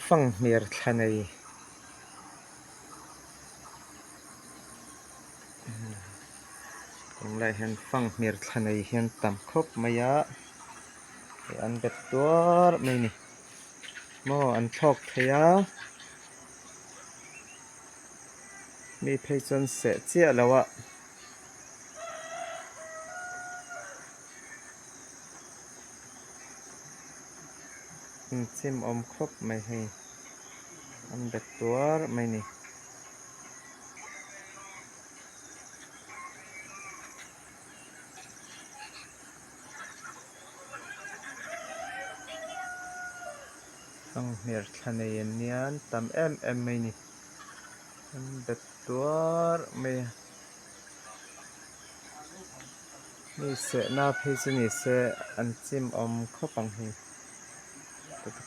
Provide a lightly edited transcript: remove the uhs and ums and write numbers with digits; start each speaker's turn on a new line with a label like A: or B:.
A: Fanghmir thla nei tunlai hian fanghmir thla nei hian tam khawp mai a hei an bet tuar mai a ni maw an thlawk thei a mi phei chuan seh chiah lo a. Inchim awm khawp mai hei an bet tuar mai ni. Fanghmir thla nei an nia an tam em em mai ni an bet tuar mai a. Mi sehna phei chu ni se an chim awm khawp ang hei.